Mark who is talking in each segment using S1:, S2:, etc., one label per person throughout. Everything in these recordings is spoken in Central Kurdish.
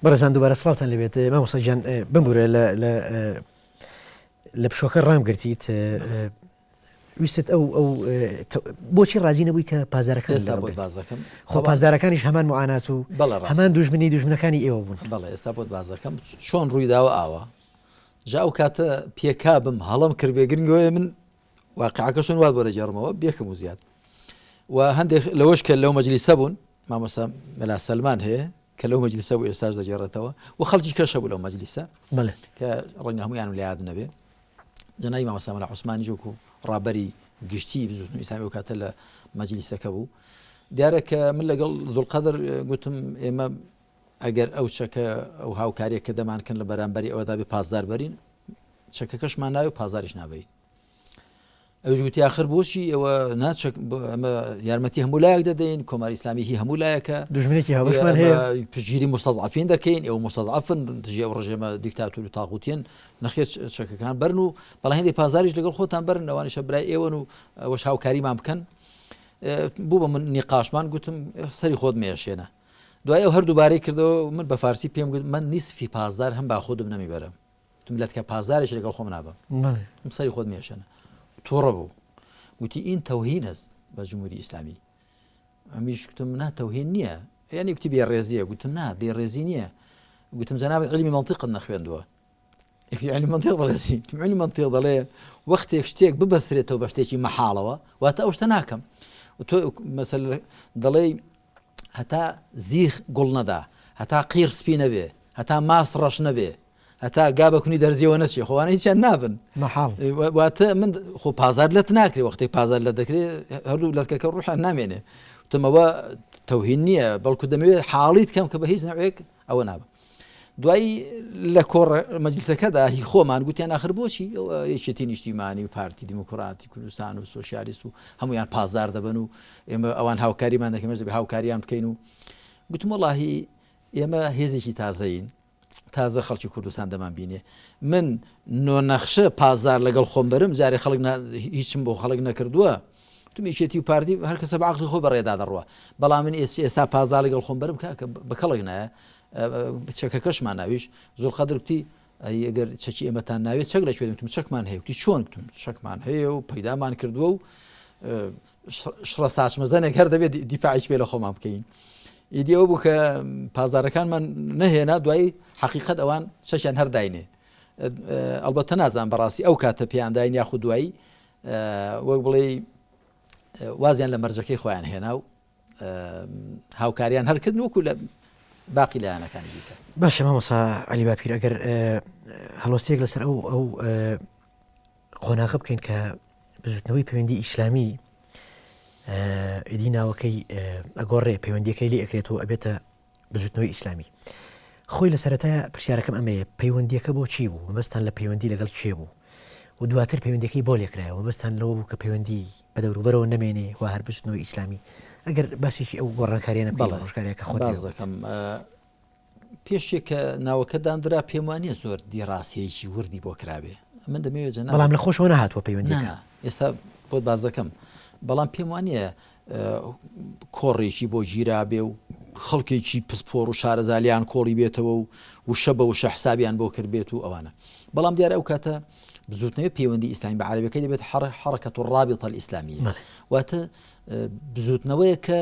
S1: بەڕێزان دووبارە سڵاوتان لێبێت مامۆستا گیان بمبورە لە لە لە پشۆکە ڕام گرتیت ویستت ئەو ئەو بۆچی ڕازی نەبووی کە پازدارەکان
S2: ئێستا بۆت باس دەکەم
S1: خۆ پازدارەکانیش هەمان معانات و هەمان دوژمنی دوژمنەکانی ئێوە بوون
S2: بەڵێ ئێستا بۆت باس دەکەم چۆن ڕوویداوە ئاوا جا ئەو کاتە پێکابم هەڵم کرد بێ گرنگەوەی من واقعەکە چۆن وات بۆ دەگێڕمەوە بێکم و زیاد و هەندێک لەوەش کە لەو مەجلیسە بوون مامۆستا مەلا سەلمان هەیە کە لەو مەجلیسە بوو ئێستاش دەگێڕێتەوە و خەڵکی کەش هەبوو لەو مەجلیسە کە ڕەنگە هەمویان لە یاد نەبێ جەنابی مامۆستا مەلا عوسمانی وەکو ڕابەری گشتی بزوتنەوەی ئیسلامی ئەو کاتە لە مەجلیسەکە بوو دیارە کە من لەگەڵ زوڵقەدر گوتم ئێمە ئەگەر ئەو چەکە ئەو هاوکاریە کە دەمانکەن لە بەرامبەری ئەوەدا بێ پاسدار بەرین چەکەکەشمان ناوی و پازاریش نابین ئەویش گوتی ئاخر بۆچی ئێوە نا چەک ئەمە یارمەتی هەموو لایەک دەدەین کۆماری ئیسلامی هی هەموو لایەکە
S1: دوژمنێکی هاوبەشمان هەیە
S2: پشتگیری مستەزعەفین دەکەین ئێوە مستەزعەفن دژی ئەو ڕژێمە دیکتاتور و تاغوتین نەخێر چەکەکان بەرن و بەڵام هێندێک پاسداریش لەگەڵ خۆتان بەرن ئەوانیشە برای ئێوەن و ئەوەش هاوکاریمان بکەن بوو بە من نیقاشمان گوتم سەری خۆت مێشێنە دوای ئەو هەر دووبارەی کردەوە من بە فارسی پێم گوت من نیسفی پاسدار هەم با خودم نەمیبەرم وتم لەتکە پاسدارێکی لەگەڵ خۆم نابەم وتم سەری خۆت مێشێنە تووڕە بوو وتی این توهین است بە جمهوری ئیسلامی ئەمیش گوتم نا تەوهین نییە یعنی گوتی بێڕێزیە گوتم نا بێڕێزی نییە گوتم جەنابت علمی منطقت نەخوێندووە علمی منطق دەڵێ چی علمی منطق دەڵێ وەختێک شتێک ببەسترێتەوە بە شتێکی مەحاڵەوە واتە ئەو شتە ناکەم تۆ مەسەل دەڵێ هەتا زیخ گوڵ نەدا هەتا قیر سپی نەبێ هەتا ماست ڕەش نەبێ هەتا گا بە کونی دەرزیەوە نەچێ خۆوانە هیچیان نابن
S1: مەحاڵ
S2: واتە من خۆ پازار لەت ناکرێ وەختێک پازار لە دەکرێ هەردوو لەتکەکە ڕوحیان نامێنێ وتمەوە تەوهین نییە بەڵکو دەمەوێت حاڵیت کەم کە بە هیچ نەوێک ئەوە نابە دوایی لە کۆڕ مەجلیسەکەدا هی خۆمان گوتیان ئاخر بۆچی یەکێتی نیشتیمانی و پارتی دیموکراتی کوردستان و سۆسیالیست و هەمویان پازدار دەبن و ئێمە ئەوان هاوکاریمان دەکەمەش دەبێ هاوکاریان بکەین و گوتم وەڵاهی ئێمە هێزێکی تازەین تازە خەڵکی کوردستان دەمان بینێ من نۆنەخشە پازار لەگەڵ خۆم بەرم جارێ خەڵک هیچم بۆ خەڵک نەکردووە تم یەکێتی و پارتی هەر کەسە بە عقلی خۆی بەڕێدا دەڕوە بەڵام من ئێستا پازار لەگەڵ خۆم بەرم کاکە بە کەڵک نایە چەکەکەشمان ناویش زۆر قەدر کوتی ئەگەر چەکی ئێمەتان ناوێت چەک لە کوێ وتم چەکمان هەیە وتی چۆن وتم چەکمان هەیە و پەیدامان کردووە و شڕە ساچمەزەنێک هەر دەبێت دیفاعیش پێ لە خۆمان بکەین ئیدی ئەوە بوو کە پازارەکانمان نەهێنا دوایی حقیقت ئەوان چەکیان هەر داینێ ئەلبەتە نازان بەڕاستی ئەو کاتە پێیان داین یاخود دوایی وەک بڵێ وازیان لە مەرجەکەی خۆیان هێنا و هاوکاریان هەرکردن وەکو لە باقی لایەنەکانی دیکە
S1: باشە مامۆسا علی باپیر ئەگەر هەڵۆسیەک لەسەر ئەو ئەو قۆناغە بکەین کە بزوتنەوەی پەیوەندی ئیسلامی ئیدی ناوەکەی ئەگۆڕێ پەیوەندیەکەی لێ ئەکرێت و ئەبێتە بزوتنەوەی ئیسلامی خۆی لە سەرەتای پرسیارەکەم ئەمەیە پەیوەندیەکە بۆ چی بوو مەبەستان لە پەیوەندی لەگەڵ کێ بوو و دواتر پەیوەندەکەی بۆ لێکرایەوە مەبەستان لەوە بوو کە پەیوەندی بە دەوروبەرەوە نەمێنێ و هەر بزوتنەوەی ئیسلامی ئەگەر باسێکی ئەو گۆڕانکاریانە بکەین ڕۆژگارێکە خۆت
S2: باس دەکەم پێشێ کە ناوەکە داندرا پێم وانیە زۆر دیڕاسەیەکی وردی بۆ کرابێ من دەمەوێت جەناب
S1: بەڵام لە خۆشەوە نەهاتووە پەیوەندیەکە
S2: نا ئێستا بۆت باس دەکەم بەڵام پێم وانیە کۆڕێکی بۆ گیرابێ و خەڵکێکی پسپۆڕ و شارەزالیان کۆڵی بێتەوە و وشە بە وشە حسابیان بۆ کردبێت و ئەوانە بەڵام دیارە ئەو کاتە بزوتنەوەی پەیوەندی ئیسلامی بە عەرەبیەکەی دەبێت حەڕەکەت و ڕابطە الئیسلامیە واتە بزوتنەوەیە کە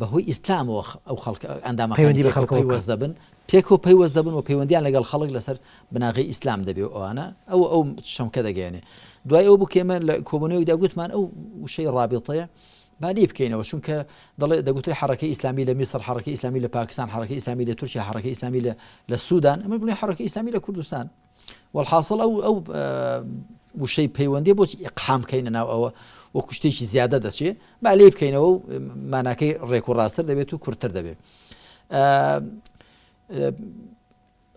S2: بەهۆی ئیسلامەوە ئەو خەڵکە ئەندامەکانی
S1: پەیوەندی بە خەڵکەوە
S2: پەیوەست دەبن پێکەوە پەیوەست دەبن و پەیوەندیان لەگەڵ خەڵک لەسەر بناغەی ئیسلام دەبێ و ئەوانە ئەو ئەو چەمکە دەگەیەنێ دوای ئەو بوو کە ئێمە لە کۆبوونەوەیدا گوتمان ئەو وشەی ڕابیطەیە با لێی بکەینەوە چونکە دەڵێ دەگوترێ حەڕەکەی ئیسلامی لە میسر حەڕەکەی ئیسلامی لە پاکستان حەڕەکەی ئیسلامی لە تورکیا حەڕەکەی ئیسلامی لە لە سوودان ئەمە بڵێ حەڕەکەی ئیسلامی لە کوردستان وەلحاسڵ ئەو ئەو وشەی پەیوەندی بۆچی ئیقحام بکەینە ناو ئەوە وەکو شتێکی زیادە دەچێ با لێی بکەینەوە و ماناکەی ڕێک و ڕاستتر دەبێت و کورتتر دەبێت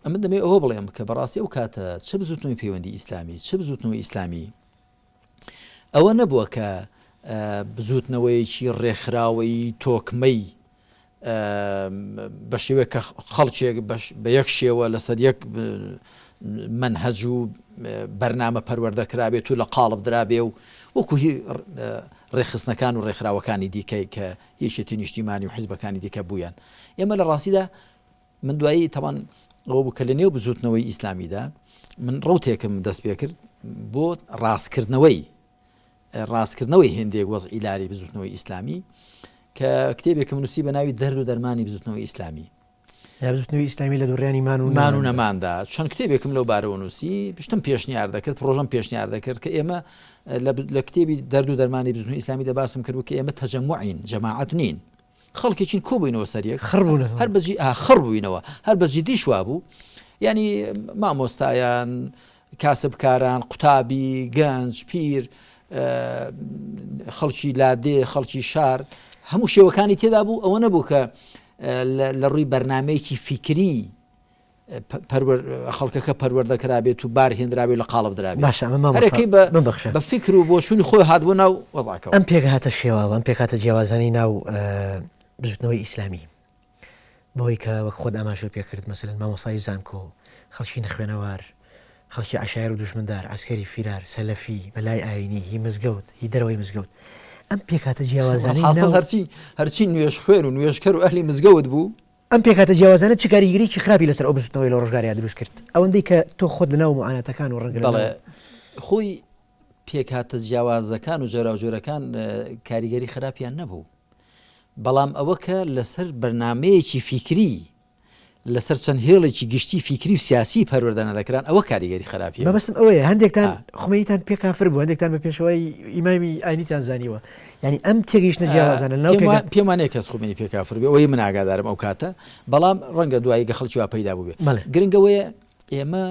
S2: ئەمن دەمەوێت ئەوە بڵێم کە بەڕاستی ئەو کاتە چ بزوتنەوەی پەیوەندی ئیسلامی چ بزوتنەوەی ئیسلامی ئەوە نەبووە کە بزوتنەوەیەکی ڕێکخراوەی تۆکمەی بە شێوەیەک کە خەڵکێک بە یەک شێوە لەسەر یەک مەنهەج و بەرنامە پەروەردە کرابێت و لە قاڵب درابێ و وەکو هی ڕێکخستنەکان و ڕێکخراوەکانی دیکەی کە یەکێتی نیشتیمانی و حیزبەکانی دیکە بوویان ئێمە لە ڕاستیدا. من دوایی تەوان ئەوە بوو کە لە نێو بزوتنەوەی ئیسلامیدا من ڕوتێکم دەست پێ کرد بۆ ڕاستکردنەوەی ڕاستکردنەوەی هێندێک وەزعی لاری بزوتنەوەی ئیسلامی کە کتێبێکم نووسی بە ناوی دەرد و دەرمانی بزوتنەوەی ئیسلامی
S1: بزوتنەوەی ئیسلامی لە دوڕیانی مان
S2: و مان و نەماندا چەند کتێبێکم لەو بارەوە نووسی پشتم پێشنیار دەکرد پرۆژەم پێشنیار دەکرد کە ئێمە لە کتێبی دەرد و دەرمانی بزوتنەوەی ئیسلامی دەباسم کرد کە ئێمە تەجەموعین جەماعەت نین خەڵکێکین کۆبووینەوە سەر یەک
S1: خڕ بوونەوە
S2: هەر بەجی خڕ بووینەوە هەر بە جدیش وابوو یعنی مامۆستایان کاسبکاران قوتابی گەنج پیر خەڵکی لادێ خەڵکی شار هەموو شێوەکانی تێدا بوو ئەوە نەبوو کە لە ڕووی بەرنمەیەکی فیکری خەڵکەکە پەروەردە کرابێت و بار هێنرابێت لە قاڵب درابێت.
S1: باشە ئەمە مامۆستا
S2: هەرەکەی بە
S1: بمبەخشە.
S2: بە فیکر و بۆچوونی خۆی هاتبووە ناو وەزعەکەوە.
S1: ئەم پێکهاتە شێواوە، ئەم پێکهاتە جیاوازانەی ناو بزووتنەوەی ئیسلامی، بەوەی کە وەک خۆت ئاماژەت پێ کرد، مەسەلەن مامۆستای زانکۆ، خەڵکی نەخوێنەوار، خەڵکی عەشایەر و دوژمندار، عەسکەری فیرار، سەلەفی، مەلای ئایینی، هی مزگەوت، هی دەرەوەی مزگەوت، ئەم پێکهاتە جیاوازانەی
S2: حاسڵ
S1: ناو.
S2: هەرچی هەرچی نوێژخوێن و نوێژکەر و ئەهلی مزگەوت بوو،
S1: ئەم پێکهاتە جیاوازانە چ کاریگەرییەکی خراپی لەسەر ئەو بزوتنەوەی لە ڕۆژگاریا دروست کرد؟ ئەوەندەی کە تۆ خۆت لەناو موعاناتەکان و ڕەنگە
S2: بەڵێ خۆی پێکهاتە جیاوازەکان و جۆراوجۆرەکان کاریگەری خراپیان نەبوو بەڵام ئەوە کە لەسەر بەرنمەیەکی فیکری لەسەر چەند هێڵێکی گشتی فیکری و سیاسی پەروەردە نەدەکران ئەوە کاریگەری خراپی
S1: مەبەستم ئەوەیە هەندێکتان خومەینیتان پێ کافر بوو هەندێکتان بە پێشەوای ئیمامی ئاینیتان زانیوە یانی ئەم تێگەیشتنە جیاوازانە لەناو
S2: پێم پێم وانیە کەس خومەینی پێ کافر بێ ئەوەی من ئاگادارم ئەو کاتە بەڵام ڕەنگە دوایی گە خەڵکی وا پەیدا بووبێ گرنگ ئەوەیە ئێمە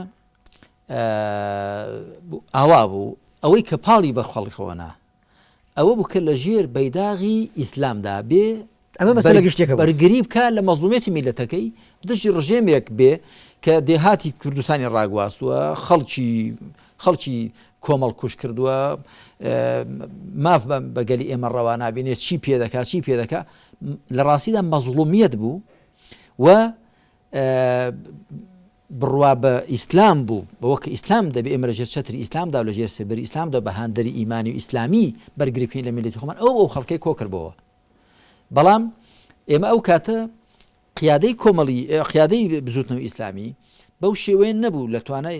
S2: ئاوا بوو ئەوەی کە پاڵی بە خەڵکەوە نا ئەوە بوو کە لە ژێر بەیداغی ئیسلامدا بێ
S1: ئەمە مەسەلە گشتیەکە بوو.
S2: بەرگری بکا لە مەزڵومیەتی میللەتەکەی دژی ڕژێمێک بێ کە دێهاتی کوردستانی ڕاگواستووە خەڵکی خەڵکی کۆمەڵ کوش کردووە ماف بە گەلی ئێمە ڕەوا نابینێ چی پێ دەکا چی پێ دەکا لە ڕاستیدا مەزڵومیەت بوو و بڕوا بە ئیسلام بوو، بەوە کە ئیسلام دەبێ ئێمە لە ژێر چەتری ئیسلامدا و لە ژێر سێبەری ئیسلامدا بە هاندەری ئیمانی و ئیسلامی بەرگری بکەین لە میللەتی خۆمان، ئەوە بوو ئەو خەڵکەی کۆکردبۆوە. بەڵام ئێمە ئەو کاتە قیادەی کۆمەڵی قیادەی بزوتنەوەی ئیسلامی بەو شێوەیە نەبوو لە توانای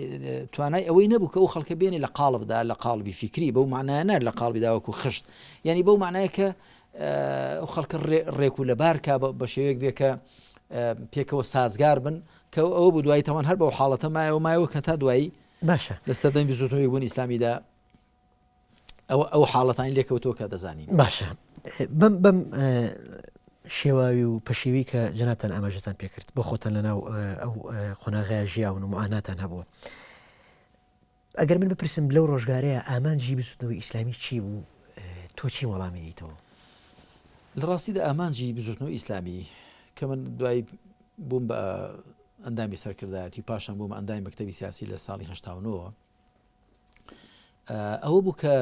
S2: توانای ئەوەی نەبوو کە ئەو خەڵکە بێنێ لە قاڵبدا لە قاڵبی فیکری بەو معنایە نار لە قاڵبی داوەکو خشت یعنی بەو معنایە کە ئەو خەڵکە ڕێک و لەبار کا بە شێوەیەک بێ کە پێکەوە سازگار بن کە ئەوە بوو دوایی تاوان هەر بەو حاڵەتە مایەوە مایەوە کە تا دوایی
S1: باشە
S2: لە سەردەمی بزوتنەوەی بوون ئیسلامیدا ئەوە ئەو حاڵەتانی لێکەوتەوە کە دەزانین
S1: باشە بەم بەم شێواوی و پەشیوی کە جەنابتان ئاماژەتان پێکرد بۆ خۆتان لە ناو ئەو قۆناغەیە ژیاون و معاناتان هەبووە ئەگەر من بپرسم لەو ڕۆژگارەیە ئامانجی بزوتنەوەی ئیسلامی چی بوو تۆ چی وەڵامی دیتەوە؟
S2: لە ڕاستیدا ئامانجی بزوتنەوەی ئیسلامی کە من دوای بووم بە ئەندامی سەرکردایەتی و پاشان بووم ئەندامی مەکتەبی سیاسی لە ساڵی 1970 ئەوە بوو کە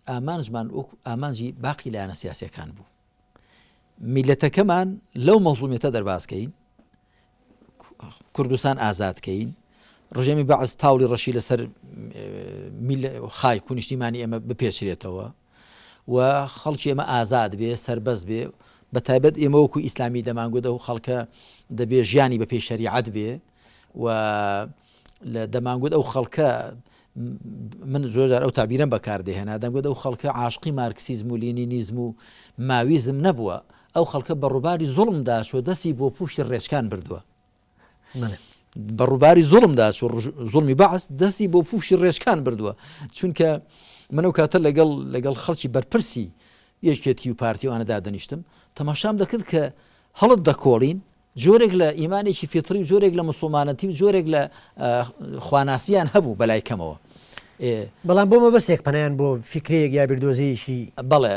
S2: ئامانجمان ئامانجی باقی لایەنە سیاسەکان بوو میلەتەکەمان لەو مەزڵومیەتە دەرباز کەین کوردستان ئازاد کەین ڕژێمی بەعس تاوڵی ڕەشی لەسەر خاک و نیشتیمانی ئێمە بپێچرێتەوە و خەڵکی ئێمە ئازاد بێ سربەست بێ بە تایبەت ئێمە وەکو ئیسلامی دەمانگوت ئەو خەڵکە دەبێ ژیانی بە پێی شەریعەت بێ و لە دەمانگوت ئەو خەڵکە من زۆر جار ئەو تابیرەم بەکاردەهێنا دەمگوت ئەو خەڵکە عاشقی مارکسیزم و لینینیزم و ماویزم نەبووە ئەو خەڵکە بە ڕووباری زوڵمدا چووە دەستی بۆ پووشی ڕێچکان بردووە. بە ڕووباری زوڵمدا چوو زوڵمی بەعس دەستی بۆ پووشی ڕێچکان بردووە چونکە من ئەو کاتە لەگەڵ لەگەڵ خەڵکی بەرپرسی یەکێتی و پارتی وانە دادەنیشتم تەماشام دەکرد کە هەڵت دەکۆڵین جۆرێک لە ئیمانێکی فیتری و جۆرێک لە موسڵمانەتی و جۆرێک لە خواناسییان هەبوو بەلای کەمەوە.
S1: بەڵام بۆ مەبەستێک پەنایان بۆ فیکرەیەک یا بیردۆزەیەکی
S2: بەڵێ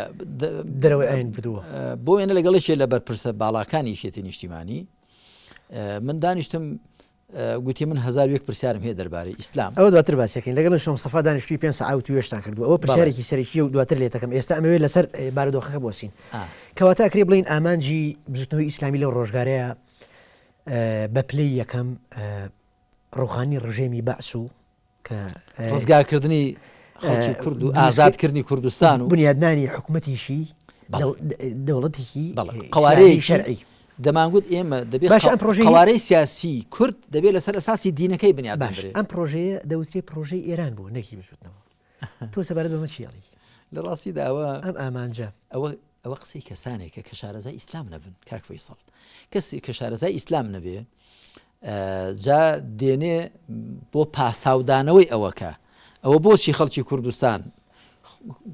S1: دەرەوەی ئاین بردووە.
S2: بۆ وێنە لەگەڵ یەکێ لە بەرپرسە باڵاکانی یەکێتی نیشتیمانی من دانیشتم گوتی من 1001 پرسیارم هەیە دەربارەی ئیسلام.
S1: ئەوە دواتر باسی ئەکەین. لەگەڵ شێخ مستەفا دانیشتووی پێنج سەعات وتووێژتان کردووە. ئەوە پرسیارێکی سەرەکییە و دواتر لێتەکەم. ئێستا ئەمەوێت لەسەر بارودۆخەکە بوەستین. کەواتە ئەکرێ بڵێین ئامانجی بزوتنەوەی ئیسلامی لەو ڕۆژگارەیە بە پلەی یەکەم ڕوخانی ڕژێمی بەعس و کە
S2: ڕزگارکردنی خەڵکی کورد و ئازادکردنی کوردستان و
S1: بنیادنانی حکومەتیشی دەوڵەتێکی
S2: قوارەیەکی شەرعی. دەمانگوت ئێمە دەبێت
S1: باشە ئەم پرۆژەی
S2: قەوارەی سیاسی کورد دەبێت لەسەر ئەساسی دینەکەی بنیات
S1: باش
S2: بنرێ.
S1: ئەم پرۆژەیە دەوترێ پرۆژەی ئێران بوو نەک هی بزوتنەوە تۆ سەبارەت بەمە چی ئەڵێی؟
S2: لە ڕاستیدا ئەوە
S1: ئەم ئامانجە.
S2: ئەوە ئەوە قسەی کەسانێکە کە شارەزای ئیسلام نەبن کاک فەیسەڵ کەسی کە شارەزای ئیسلام نەبێ جا دێنێ بۆ پاساودانەوەی ئەوەکە ئەوە بۆچی خەڵکی کوردستان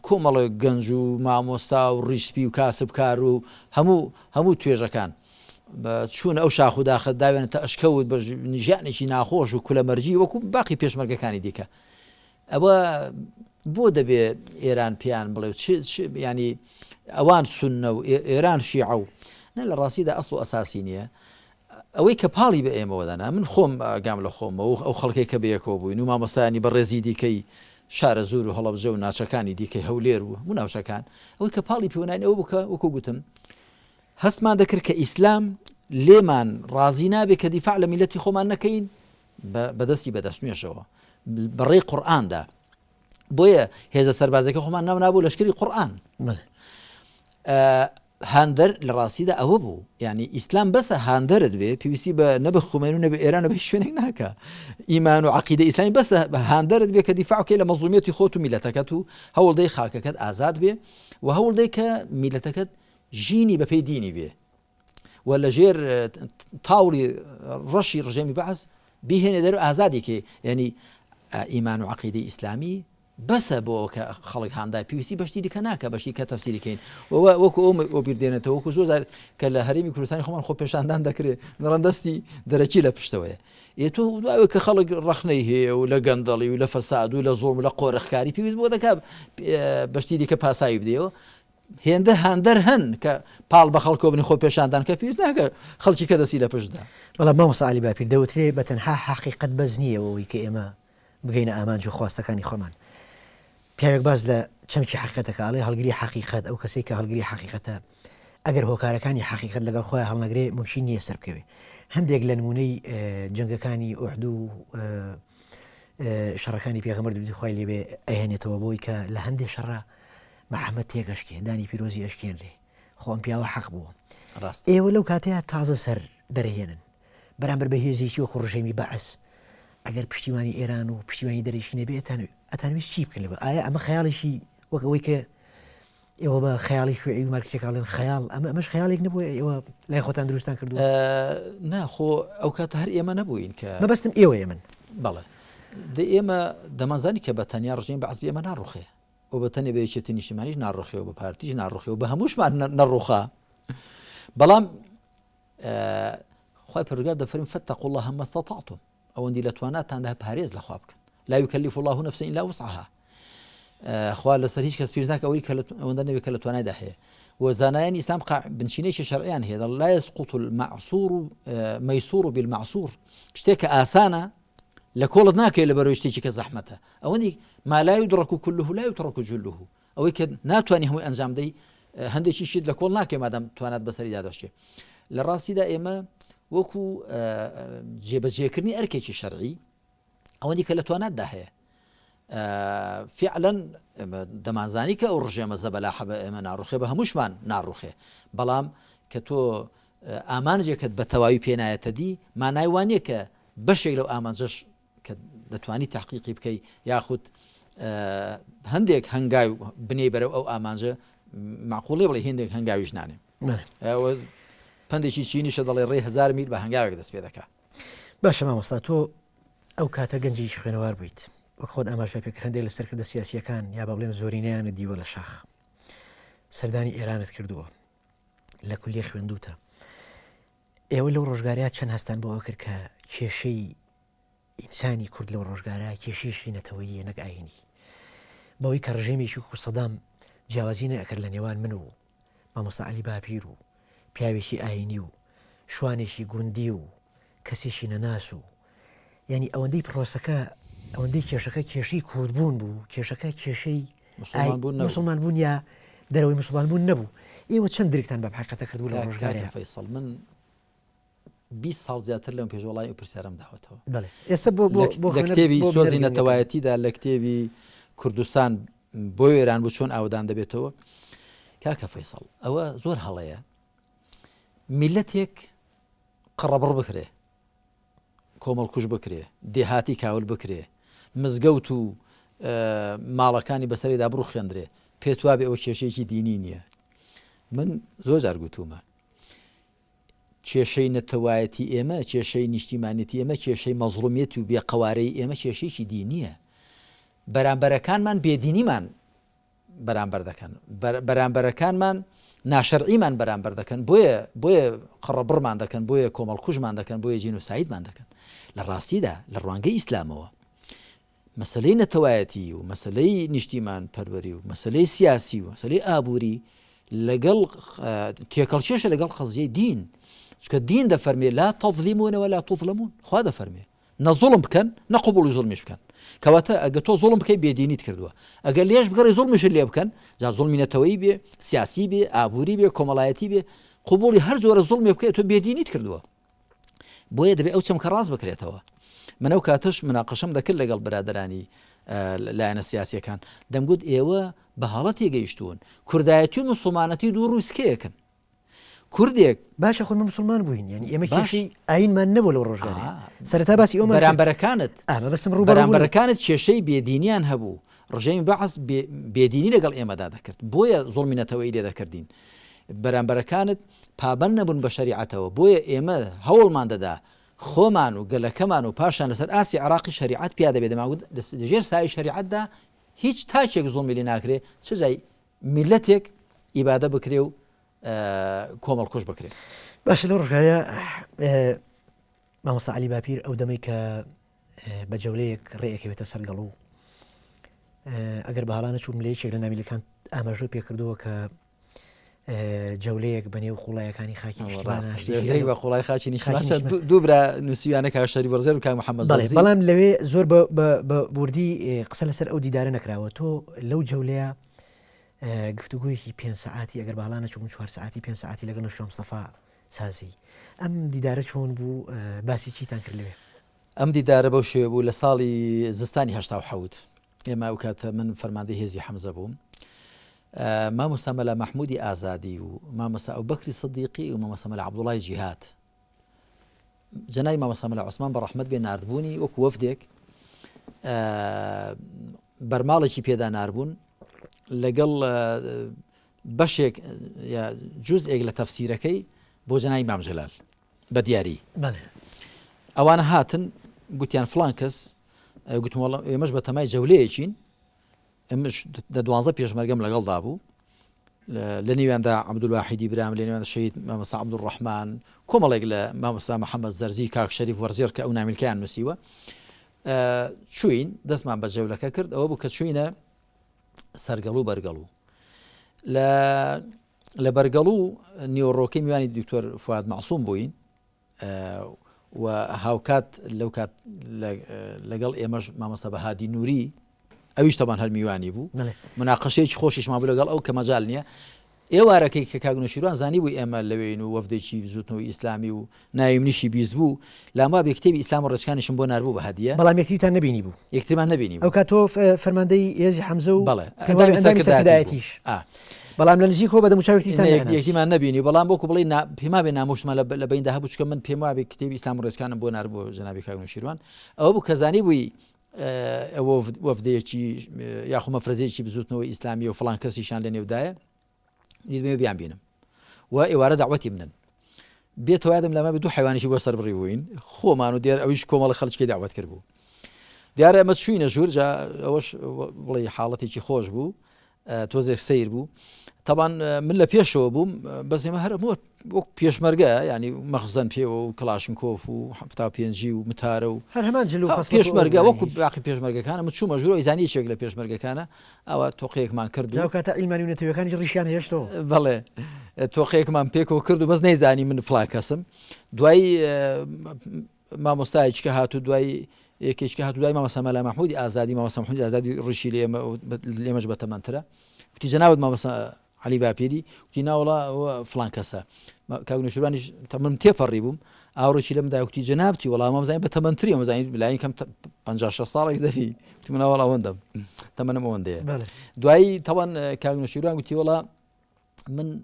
S2: کۆمەڵێک گەنج و مامۆستا و ڕیشسپی و کاسبکار و هەموو هەموو توێژەکان چوون ئەو شاخ و داخە داوێنەتە ئەشکەوت بە ژیانێکی ناخۆش و کولەمەرگی وەکو باقی پێشمەرگەکانی دیکە ئەوە بۆ دەبێ ئێران پێیان بڵێ و چ ینی ئەوان سوننە و ئێران شیعە و نە لە ڕاستیدا ئەسڵ و ئەساسی نییە ئەوەی کە پاڵی بە ئێمەوە دەنا، من خۆم ئاگام لە خۆمە و ئەو خەڵکەی کە بەیەکەوە بووین و مامۆستایانی بەڕێزی دیکەی شارەزوور و هەڵەبجە و ناچەکانی دیکەی هەولێر و هەموو ناوچەکان، ئەوەی کە پاڵی پێوەناین ئەوە بوو کە وەکوو گوتم هەستمان دەکرد کە ئیسلام لێمان ڕازی نابێ کە دیفاع لە میللەتی خۆمان نەکەین بە دەستی بە دەستنوێژەوە بە ڕێی قورئاندا. بۆیە هێزە سەربازەکە خۆمان ناو نابوو لەشکری قورئان. هاندەر لە ڕاستیدا ئەوە بوو یانی ئیسلام بەسە هاندەرت بێ پێویستی بە نە بە خومێن و نە بە ئێران و بە هیچ شوێنێک ناکا ئیمان و عەقیدە ئیسلامی بەسە هاندەرت بێ کە دیفاع بکەی لە مەزڵومیەتی خۆت و میلەتەکەت و هەوڵدەی خاکەکەت ئازاد بێ و هەوڵدەی کە میلەتەکەت ژینی بەپێی دینی بێ و لەژێر تاوڵی ڕەشی ڕژێمی بەعس بیهێنێ دەر و ئازادی کەی یعنی ئیمان و عەقیدەی ئیسلامی بەسە بۆ ئەوە کە خەڵک هاندای پێویستی بە شتی دیکە ناکا بە شتی کە تەفسیری کەین و وەکو ئەو وەبیر دێنێتەوە وەکو زۆر جار کە لە هەرێمی کوردستانی خۆمان خۆپێشاندان دەکرێ دەڵێن دەستی دەرەکی لە پشتەوەیە ئێ تۆ دوای کە خەڵک ڕەخنەی هەیە و لە گەندەڵی و لە فەساد و لە زۆڵم و لە قۆرخکاری پێویست بۆ دەکات بە شتی دیکە پاساوی بدەیەوە هێندە هاندەر هەن کە پاڵ بە خەڵکەوە بنێن خۆپێشاندان کە پێویست ناکە خەڵکی کە دەستی لە پشتدا.
S1: بەڵام مامۆستا عەلی باپیر دەوترێ بە تەنها حەقیقەت بەس نییە بۆ ئەوەی کە ئێمە بگەینە ئامانج و خواستەکانی خۆمان. پیاوێک باس لە چەمکی حەقیقەت دەکا ئەڵێ هەڵگری حەقیقەت ئەو کەسەی کە هەڵگری حەقیقەتە ئەگەر هۆکارەکانی حەقیقەت لەگەڵ خۆیان هەڵنەگرێ مومکین نییە سەربکەوێ. هەندێک لە نموونەی جەنگەکانی ئوحد و شەڕەکانی پێغەمبەر درودی خوای لێبێ ئەهێنێتەوە بۆی کە لە هەندێ شەڕا محەمەد تێکئەشکێ، دانی پیرۆزی ئەشکێنرێ، خۆ ئەم پیاوە حەق بووە.
S2: ڕاستە.
S1: ئێوە لەو کاتەیا تازە سەر دەرەهێنن بەرامبەر بە هێزێکی وەکو ڕژێمی بەعس، ئەگەر پشتیوانی ئێران و پشتیوانی دەرەکی نەبێ ئەتان ئەتانویست چی بکەن لەبەر ئایا ئەمە خەیاڵێکی وەک ئەوەی کە ئێوە بە خەیاڵی شوعی و مارکسیەکان ئەڵێن خەیاڵ ئەمە ئەمەش خەیاڵێک نەبوو ئێوە لای خۆتان دروستان کردووە؟
S2: نا خۆ ئەو کاتە هەر ئێمە نەبووین کە
S1: مەبەستم ئێوەیە من.
S2: بەڵێ دە ئێمە دەمانزانی کە بە تەنیا ڕژێمی بەعس بێ ئێمە ناڕوخێ. و بە تەنێ بە یەکێتی نیشتیمانیش ناڕوخێ و بە پارتیش ناڕوخێ و بە هەمووشمان نەڕوخا بەڵام خی پەرگار دەفرم فاتقوا الله ما استطعتم ئەوەندی لە تواناتاندا پارێز لەخوا بکەن لا يكلف الله نفسا إلا وسعها خوا لەسەر هیچ کەس پێویست ناکە ئەوەی کە ئەوەندە نەبێت کە لە توانایدا هەیە و زانایانی ئیسلام بنچینەیەکی شەرعیان هەیە دەڵ لا يسقط المعصور ميسور بالمعصور شتێک کە ئاسانە لە کۆڵت ناکەوێت لەبەرەوەی شتێکی کە زەحمەتە ئەوەندی ما لا يدرك كله لا يترك جله ئەوەی کە ناتوانانی هەمووی ئەنجام دەی هەندێکی شت لە کۆڵ ناکەی مادام توانات بەسەریدا دەشێ لە ڕاستیدا ئێمە وەکو جێبەجێکردنی ئەرکێکی شەرعی ئەوەندی کە لە تواناتدا هەیە فعلا دەمانزانی کە ئەو ڕژێمە زەبەلاحە بە ئێمە ناڕوخێ بە هەمووشمان ناڕوخێ بەڵام کە تۆ ئامانجێکت بە تەواوی پێنایەتە دی مانای وانە کە بەشێک لەو ئامانجەش کە دەتوانی تەحقیقی بکەی یاخود هەندێک هەنگاو بنێی بەرەو ئەو ئامانجە مەعقوڵی بڵێ هێندێک هەنگاویش نانێ پەندێکی چینیشە دەڵێ ڕێ هەزار میل بە هەنگاوێک دەست پێ دەکا.
S1: باشە مامۆستا تۆ ئەو کاتە گەنجێکی خوێنەوار بوویت وەک خۆت ئاماژە پێکرد هەندێک لە سەرکردە سیاسیەکان یا بە بڵێم زۆرینەیانت دیوە لە شاخ سەردانی ئێرانت کردووە لە کولیە خوێندوتە ئێوە لەو ڕۆژگارەیا چەند هەستان بۆ ئەوە کرد کە کێشەی ئینسانی کورد لەو ڕۆژگارە کێشەیەکی نەتەوەییە نەک ئایینی؟ بەوەی کە ڕژێمێکی وەکو سەدام جیاوازی نەئەکرد لە نێوان من و مامۆستا عەلی باپیر و پیاوێکی ئایینی و شوانێکی گوندی و کەسێکی نەناس و یانی ئەوەندەی پرۆسەکە ئەوەندەی کێشەکە کێشەی کوردبوون بوو کێشەکە کێشەی مسلمان بوون یا دەرەوەی مسلمان بوون نەبوو ئێوە چەند درکتان بە حقیقەتە کردبوو لە ڕۆژگارێ
S2: فەیسەڵ من 20 ساڵ زیاتر لەم پێش وەڵامی ئەو پرسیارەم داوەتەوە
S1: ئێستا بۆ
S2: لە کتێبی سۆزی نەتەوایەتیدا لە کتێبی کوردستان بۆ وێران بوو چۆن ئاودان دەبێتەوە کاکە فەیسەڵ ئەوە زۆر هەڵەیە. میلەتێک قڕەبڕ بکرێ کۆمەڵکوژ بکرێ، دێهاتی کاول بکرێ، مزگەوت و ماڵەکانی بەسەریدا بڕوخێندرێ، پێت وابێ ئەوە کێشەیەکی دینی نییە؟ من زۆر جار گوتوومە کێشەی نەتەوایەتی ئێمە، کێشەی نیشتیمانێتی ئێمە، کێشەی مەزڵومیەت و بێقەوارەی ئێمە کێشەیەکی دینییە. بەرامبەرەکانمان بێدینیمان بەرامبەر دەکەن بەرامبەرەکانمان ناشەرعیمان بەرامبەر دەکەن بۆیە بۆیە قڕەبڕمان دەکەن بۆیە کۆمەڵکوژمان دەکەن بۆیە جینۆسایدمان دەکەن لە ڕاستیدا لە ڕوانگەی ئیسلامەوە مەسلەی نەتەوایەتی و مەسلەی نیشتیمان پەروەری و مەسلەی سیاسی و مەسلەی ئابووری لەگەڵ تێکەڵکێشە لەگەڵ قەزیەی دین چکە دین دەفەرمێ لا تەظلیمونەوە لا تظلمون خوا دەفەرمێ نە زوڵم بکەن نە قبوڵی زوڵمیش بکەن کەواتە ئەگە تۆ زوڵم بکەی بێدینیت کردووە ئەگەر لێش بگەڕی زوڵمیشت لێ بکەن جا زوڵمی نەتەوەیی بێ سیاسی بێ ئابووری بێ کۆمەڵایەتی بێ قبوڵی هەر جۆرە زوڵمێ بکەیت تۆ بێدینیت کردووە بۆیە دەبێ ئەو چەمکە ڕاست بکرێتەوە من ئەو کاتەش مناقەشەم دەکرد لەگەڵ برادرانی لایەنە سیاسیەکان دەمگوت ئێوە بە هەڵە تێگەیشتوون کوردایەتی و مسلمانەتی دوو ڕووسکەیەکن کوردێک.
S1: باشە خۆ ئێمە موسڵمان بووین یانی ئێمە کێشەی ئایینمان نەبوو لەو ڕۆژگارەیە سەرەتا باسی ئەومان کرد.
S2: بەرامبەرەکانت
S1: ئا مەبەستم ڕووبەڕوو بوون.
S2: بەرامبەرەکانت کێشەی بێدینیان هەبوو ڕژێمی بەعس بێدینی لەگەڵ ئێمەدا دەکرد بۆیە زوڵمی نەتەوەیی لێ دەکردین بەرامبەرەکانت پابەند نەبوون بە شەریعەتەوە بۆیە ئێمە هەوڵمان دەدا خۆمان و گەلەکەمان و پاشان لەسەر ئاستی عێراقی شەریعەت پیادە بێ دەمانگوت لەژێر سایەی شەریعەتدا هیچ تاکێک زوڵمی لێ ناکرێ چ جای میللەتێک ئیبادە بکرێ و کۆمەڵکوژ بکرێ.
S1: باشە لەو ڕۆژگارە مامۆستا عەلی باپیر ئەو دەمەی کە بە جەولەیەک ڕێیەکەوێتە سەر گەڵ و ئەگەر بە هەڵا نەچووم لە یەکێک لە نامیلەکان ئاماژە پێکردەوە کە جەولەیەک بە نێو قوڵایەکانی خاکی
S2: نیشتیمانە بە قوڵای خاکی نیشتمان دوو برا نووسیویانە کاک شەریف وەرزێر و کاک محەممەد
S1: زەرزی. بەڵام لەوێ زۆر بە وردی قسە لەسەر ئەو دیدارە نەکراوە تۆ لەو جەولەیە گفتوگۆیەکی پێنج سەعاتی ئەگەر باڵا نەچووم چوار سەعاتی پێنج سەعاتی لەگەڵ نەوشیروان مستەفا سازی ئەم دیدارە چۆن بوو باسی چیتان کرد لەوێ؟
S2: ئەم دیدارە بەو شێوە بوو لە ساڵی زستانی 87 ئێمە ئەو کاتە من فەرماندەی هێزی حەمزە بووم مامۆستا مەلا مەحمودی ئازادی و مامۆستا ئەوبەکری سدیقی و مامۆستا مەلا عەبدوڵای جیهاد جەنابی مامۆستا مەلا عوسمان بە ڕەحمەت بێ ناردبوونی وەکو وەفدێک بەرماڵێکی پێدا ناربوون لەگەڵ بەشێک جوزئێک لە تەفسیرەکەی بۆ جەنابی مام جەلال بە دیاری ئەوانە هاتن گوتیان فلان کەس گوتم وەڵا ئێمەش بە تەمای جەولەیەکین ئەمش دە دوانزە پێشمەرگەم لەگەڵدا بوو لە نێویاندا عەبدولواحیدی برام لە نێوان شەهید مامۆستا عەبدولڕەحمان کۆمەڵێک لە مامۆستا محەممەد زەرزی کاک شەریف وەرزێڕ کە ئەو نامیلکەیان نووسیوە چوین دەستمان بە جەولەکە کرد ئەوە بوو کە چوینە سەرگەڵ و بەرگەڵ و لە لە بەرگەڵ و نیوەڕۆکەی میوانی دکتۆر فواد مەعسوم بووین و هاوکات لەو کات لەگەڵ ئێمەش مامۆستا بەهادی نووری ئەویش تەبان هەر میوانی بوو مناقەشەیەکی خۆشیشمان بوو لەگەڵ ئەو کە مەجال نییە ئێوارەکەی کە کاک نەوشیروان زانی بوو ئێمە لەوێین و وەفدێکی بزوتنەوەی ئیسلامی و ناوی منیشی بیست بوو لام وابێ کتێبی ئیسلام و ڕێچکانیشم بۆ ناربوو بە هەدیە.
S1: بەڵام یەکتریتان نەبینی بوو.
S2: یەکترمان نەبینی
S1: بوو. ئەو کات تۆ فەرماندەی هێزی حەمزە و
S2: بەڵێ
S1: پێم وابێ ئەندامی سەرکردایەتیش.
S2: ئا.
S1: بەڵام لە نزیکەوە بە دەموچاو یەکتریتان نەئەناسی.
S2: یەکتریمان نەبینی بەڵام وەکو بڵێی نا پێم وابێ نامۆشمان لە بەیندا هەبوو چونکە من پێم وابێ کتێبی ئیسلام و ڕێچکانم بۆ ناربوو جەنابی کاک نەوشیروان ئەوە بوو کە زانیبووی ئەوە وەفدێکی یاخۆ مەفرەزەیەکی بزووتنەوەی ئیسلامی و فڵان کەسیشیان لە نێودایە دیدمەوێ بیان بینم و ئێوارە داوەتی منن بێتەوە یادم لەمە دوو حیوانیشی بۆ سەر بڕی بووین خۆمان و دیار ئەویش کۆمەڵە خەڵکی داوەت کرد بوو دیارە ئەمە چوینە ژوور جا ئەوەش بڵێ حاڵەتێکی خۆش بوو تۆزێک سەیر بوو تەبان من لە پێشەوە بووم بەس ئێمە هەر وەک پێشمەرگە ینی مەخزەن پێوە و کڵاشنکۆف و هەفتا پێنجی و متارە و
S1: هەر هەمان جل و خەسڵەت و
S2: پێشمەرگە وەکو باقی پێشمەرگەکانە من چوومە ژوورەوە ئیزانی یەکێک لە پێشمەرگەکانە ئەوە تۆقەیەکمان کرد
S1: و ئەو کاتە عیلمانی و نەتەوەکانیش ڕیشیان هێشتەوە.
S2: بەڵێ تۆقەیەکمان پێکەوە کرد و بەس نەیزانی من فڵان کەسم دوایی مامۆستایەکی کە هات و دوای یەکێکی کە هات و دوای مامۆستا مەلا مەحموودی ئازادی مامۆستا مەحموودی ئازادی ڕیشی لە ئێمە لێمەش بەتەمەنترە وتی جەنابت مامۆستا عەلی باپیری وتی ناوەڵا ئەوە فڵان کەسە کاک نەوشیروانیش تەمەنم تێپەڕی بووم ئاوڕێکی لەم دا وتی جەنابتی وەڵا مامزانی بە تەمەنتری مامزانی لای کەم 50 60 ساڵێک دەبی وتی من وەڵا ئەوەندەم تەمەنم ئەوەندەیە دوایی تەوان کاک نەوشیروان وتی وەڵا من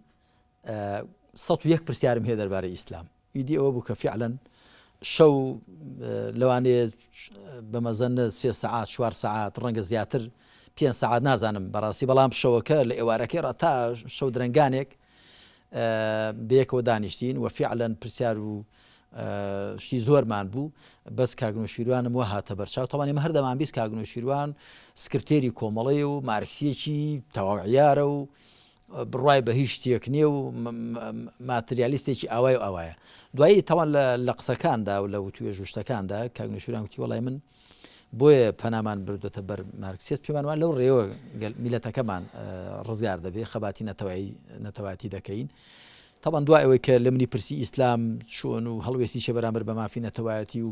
S2: 101 پرسیارم هەیە دەربارەی ئیسلام. ئیدی ئەوە بوو کە فیعلەن شەو لەوانەیە بە مەزەنە سێ سەعات چوار سەعات ڕەنگە زیاتر پێنج سەعات نازانم بەڕاستی بەڵام شەوەکە لە ئێوارەکەی ڕا تا شەو درەنگانێک بەیەکەوە دانیشتین و فیعلەن پرسیار و شتی زۆرمان بوو بەس کاک نوشیروانم وە هاتە بەرچاو تەوان ئێمە هەردەمان بیست کاک نوشیروان سکرتێری کۆمەڵەی و مارکسیەکی تەواو عیارە و بڕوای بە هیچ شتێک نییە و ماتریالیستێکی ئاوای و ئاوایە. دوایی تاوان لە قسەکاندا و لە وتوێژ و شتەکاندا کاک نوشیروان گوتی وەڵای من بۆیە پەنامان بردوێتە بەر مارکسیەت پێمان وایە لەو ڕێوە میلەتەکەمان ڕزگار دەبێ خەباتی نەتەوایی نەتەوایەتی دەکەین. تاوان دوای ئەوەی کە لە منی پرسی ئیسلام چۆن و هەڵوێستی چێ بەرامبەر بە مافی نەتەوایەتی و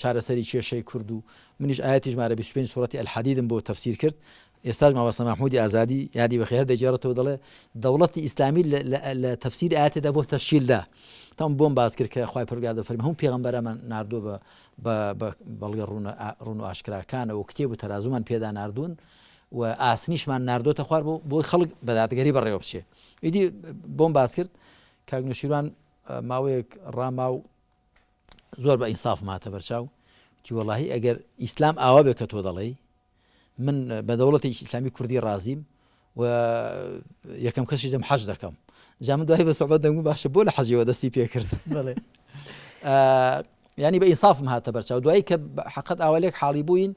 S2: چارەسەری کێشەی کورد و منیش ئاەتی ژمارە 25 سوڕەتی ئەلحەدیدم بۆ تەفسیر کرد ئێستاش مامۆستا مەحمودی ئازادی یادی بەخێر هەر دەگێڕێتەوە دەڵێ دەوڵەتی ئیسلامی لە تەفسیری ئاەتێدا بۆ تەشکیلدا تەم بۆم باس کرد کە خوای پەروەردگار دەفەرمێ هەموو پێغەمبەرانمان ناردووە بە بە بە بەڵگە ڕوونە ڕوون و ئاشکراکانەوە کتێب و تەرازومان پێدا ناردوون و ئاسنیشمان ناردۆتە خوار بۆ بۆی خەڵک بە دادگەری بەڕێوە بچێ ئیدی بۆم باس کرد کاک نوشیروان ماوەیەک ڕاما و زۆر بە ئینسافم هاتە بەرچاو وتی وەڵاهی ئەگەر ئیسلام ئاوا بێ کە تۆ دەڵێی من بە دەوڵەتێکی ئیسلامی کوردی ڕازیم و یەکەم کەسی دەم حەج دەکەم جا من دوای بە سەبەت دەنگم باشە بۆ لە حەجیەوە دەستی پێکرد ینی بە ئینسافم هاتە بەرچاو دوایی کە حقت ئاوالێک حاڵی بووین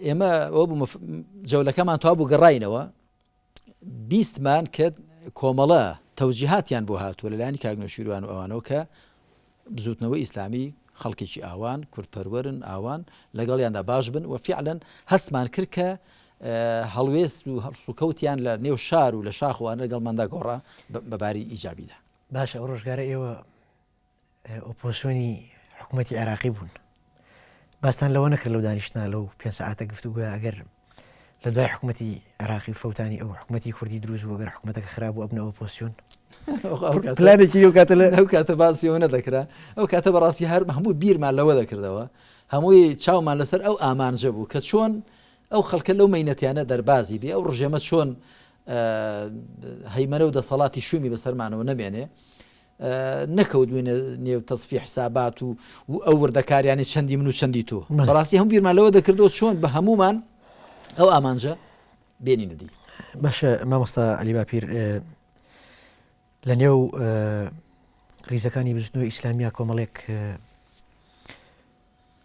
S2: ئێمە ئەو بوو جەولەکەمان توا بوو گەڕینەوە بیستمان کە کۆمەڵە تەوجیهاتیان بۆ هاتووە لەلایەنی کاک نەوشیروان و ئەوانەوە کە بزوتنەوەی ئیسلامی خەڵکێکی ئاوان کوردپەروەرن ئاوان لەگەڵیاندا باش بن و فیعلەن هەستمان کرد کە هەڵوێست و هەڵسوکەوتیان لە نێو شار و لە شاخ وانە لەگەڵماندا گۆڕا بە باری ئیجابیدا.
S1: باشە ئەو ڕۆژگارە ئێوە ئۆپۆزسیۆنی حکوومەتی عێراقی بوون باستان لەوە نەکرد لەو دانیشتنا لەو پێ سەعاتە گفتوگۆیا ئەگەر لە دوای حکوومەتی عێراقی فەوتانی ئەو حکوومەتی کوردی دروست بوو گەر حکوومەتەکە خراپ بوو ئەبنە ئۆپۆزسیۆن پلانێکی ئەو کاتە
S2: لە ئەو کاتە باسی ئەوە نەدەکرا ئەو کاتە بەڕاستی هەر هەموو بیرمان لەوە دەکردەوە هەمووی چاومان لەسەر ئەو ئامانجە بوو کە چۆن ئەو خەڵکە لەو مەینەتیانە دەربازی بێ ئەو ڕژێمە چۆن هەیمەنە و دەسەڵاتی شومی بەسەرمانەوە نەمێنێ نەکەوتبووینە نێو تەسفی حسابات و و ئەو وردەکاریانی چەندی من و چەندی تۆ بەڕاستی هەم بیرمان لەوە دەکردەوە چۆن بە هەمومان ئەو ئامانجە بێنینە دی.
S1: باشە مامۆستا عەلی باپیر لە نێو ریزەکانی بزوتنەوەی ئیسلامیا کۆمەڵێک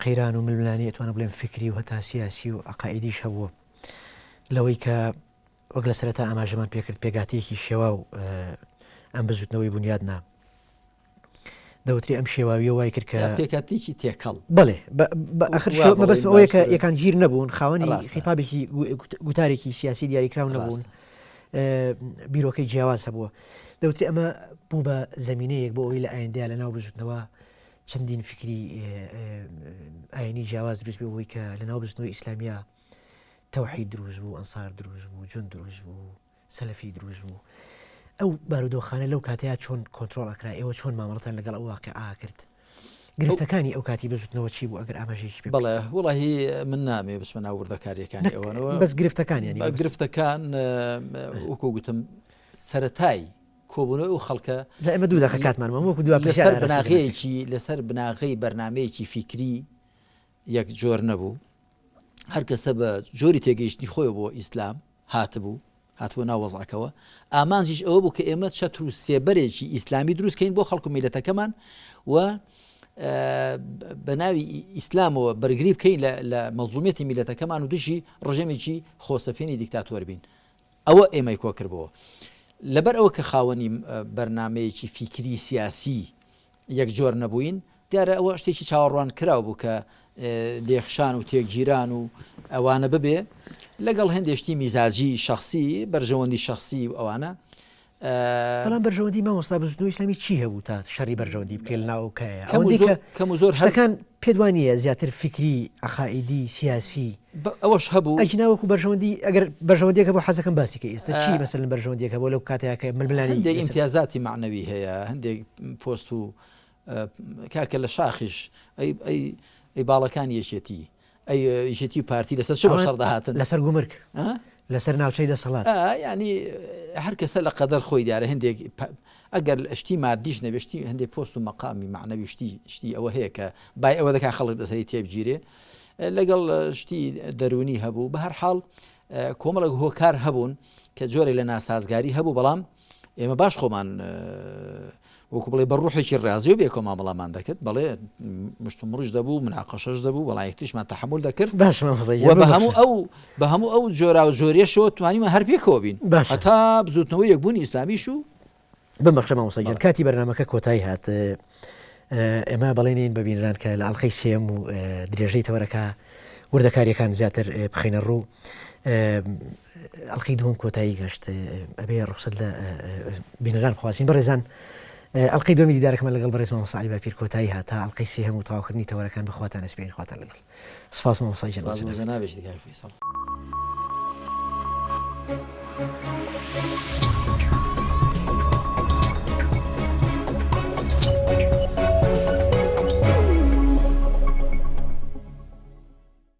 S1: قەیران و ململانێ ئەتوانم بڵێم فکری و هەتا سیاسی و عقائیدیش هەبووە لەوەی کە وەک لە سەرەتا ئاماژەمان پێکرد پێکهاتەیەکی شێواو ئەم بزوتنەوەی بونیاد نا. دەوترێ ئەم شێواویە وای کرد کە
S2: پێکهاتەیەکی تێکەڵ.
S1: بەڵێ ئەخر مەبەستم ئەوەیە کە یەکانگیر نەبوون، خاوەنی خیتابێکی گوتارێکی سیاسی دیاریکراو نەبوون، بیرۆکەی جیاواز هەبووە. دەوترێ ئەمە بوو بە زەمینەیەک بۆ ئەوەی لە ئایندەیا لەناو بزوتنەوە چەندین فیکری ئاینی جیاواز دروست بێ بۆی کە لەناو بزوتنەوەی ئیسلامیە تەوحید دروست بوو، ئەنسار دروست بوو، جوند دروست بوو، سەلەفی دروست بوو. ئەو بارودۆخانە لەو کاتەیا چۆن کۆنترۆڵ ئەکرا؟ ئێوە چۆن مامەڵەتان لەگەڵ ئەو واقیعە کرد؟ گرفتەکانی ئەو کاتی بزوتنەوە چی بوو ئەگەر ئاماژەیەکی پێ
S2: بەڵێ وڵی من نامێ بچمە ناو وردەکاریەکانی ئەوانەوە
S1: بەس گرفتەکان ینی
S2: گرفتەکان وەکو گوتم سەتای کۆبوونەوەی ئەو خەڵکە
S1: جا ئێمە دوو دەقە کاتمان وەکو
S2: دو لەسەر بناغەیەکی لەسەر بناغەی بەرنمەیەکی فیکری یەک جۆر نەبوو، هەر کەسە بە جۆری تێگەیشتنی خۆیەوە بۆ ئیسلام هاتبوو، هاتبووە ناو وەزعەکەوە، ئامانجیش ئەوە بوو کە ئێمە چەتر و سێبەرێکی ئیسلامی دروست کەین بۆ خەڵک و میللەتەکەمان و بە ناوی ئیسلامەوە بەرگری بکەین لە مەزڵومیەتی میللەتەکەمان و دژی ڕژێمێکی خۆسەپێنی دیکتاتۆر بین. ئەوە ئێمەی کۆکردبووە. لەبەر ئەوە کە خاوەنی بەرنامەیەکی فیکری سیاسی یەک جۆر نەبووین، دیارە ئەوە شتێکی چاوەڕوان کراو بوو کە لێکشان و تێکگیران و ئەوانە ببێ لەگەڵ هەندێک شتی میزاجی شەخسی، بەرژەوەندی شەخسی و ئەوانە.
S1: بەڵام بەرژەوەندی مامۆستا بزوتنەوەی ئیسلامی چی هەبوو تا شەڕی بەرژەوەندی بکرێت لە ناو ئەو کایە؟ ئەوەندەی کە
S2: کەم و زۆر
S1: شتەکان پێت وا نییە زیاتر فیکری، عەقائیدی، سیاسی.
S2: ئەوەش هەبوو.
S1: ئەگینا وەکو بەرژەوەندی ئەگەر بەرژەوەندیەک هەبوو حەزەکەم باسی کەی ئێستا چی مەسەلەن بەرژەوەندیەک هەبوو لەو کاتەیا کە ململانێی
S2: هەندێک ئیمتیازاتی مەعنەوی هەیە هەندێک پۆست و کاکە لە شاخیش ئەی ئەی ئەی باڵەکانی یەکێتی ئەی یەکێتی و پارتی لەسەر چ بە شەڕ دەهاتن
S1: لەسەر گومرگ لەسەر ناوچەی دەسەڵات
S2: ینی هەر کەسە لە قەدەر خۆی دیارە هەندێک ئەگەر شتی مادیش نەبێ شتی هەندێک پۆست و مەقامی مەعنەوی شتی شتی ئەوە هەیە کە بای ئەوە دەکا خەڵک دەسەری تێبگیرێ لەگەڵ شتی دەرونی هەبوو بە هەر حاڵ کۆمەڵێک هۆکار هەبوون کە جۆرێک لە ناسازگاری هەبوو بەڵام ئێمە باش خۆمان وەکو بڵێ بە ڕوحێکی ڕازی و بێکۆ مامەڵەمان دەکرد بەڵێ مشتومڕیش دەبوو مناقەشەش دەبوو بەڵام یەکتریشمان تەحمل دەکرد
S1: باش
S2: بە هەموو ئەو بە هەموو ئەو جۆرا و جۆریەشەوە توانیمان هەر پێکەوە بین
S1: باش
S2: هەتا بزوتنەوەی یەکبوونی ئیسلامیش و
S1: بمبەخشە مامۆستا گیان کاتی بەرنامەکە کۆتایی هات ئێمە بەڵێنین بە بینران کە لە ئەڵلقەی سێم و درێژەی تەوەرەکە وردەکاریەکان زیاتر بخینە ڕوو ئەڵلقەی دووەم کۆتایی گەشت ئەبێ ڕوخسەت لە بینەران بخوازین بەڕێزان ئەڵلقەی دووەمی دیدارەکەمان لەگەڵ بەڕێز مامۆستا عەلی باپیر کۆتایی هات تا ئەڵلقەی سێهەم و تەواوکردنی تەوەرەکان بەخواتان ئەسپێرین خواتان لەگەڵ سپاس مامۆستا گیان
S2: سپاس بۆ جەنابیشت کاک فەیسەڵ.